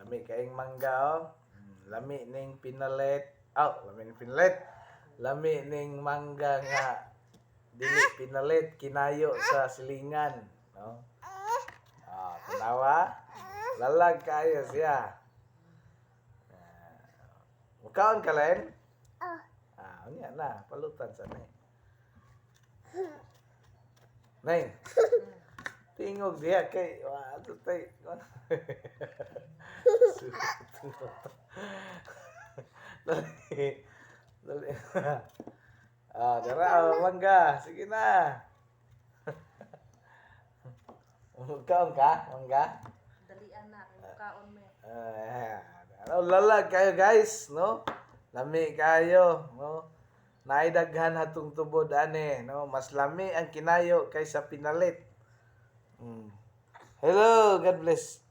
Lami kaayong mangga oh. Lami ning pinalit. Oh, lami ning pinalit. Lami ning mangga nga dili pinalit, kinayo sa silingan, no? Ah, tanawa. Lalag kaayo siya. Ah, mukaon ka, Len? Ah, unya na, palutan sa ni. Neng. Tingog diha kay wa ato tay. Dali. Dali. Ah, dara oh, mangga. Sige na. Mukaon ka, mangga? Dalian na kay mukaon me. Ah, ano, lalag kaayo, guys, no? Lami kaayo, no? Naay daghan hatong tubod ane, no? Mas lami ang kinayo kaysa pinalit. Hello, God bless.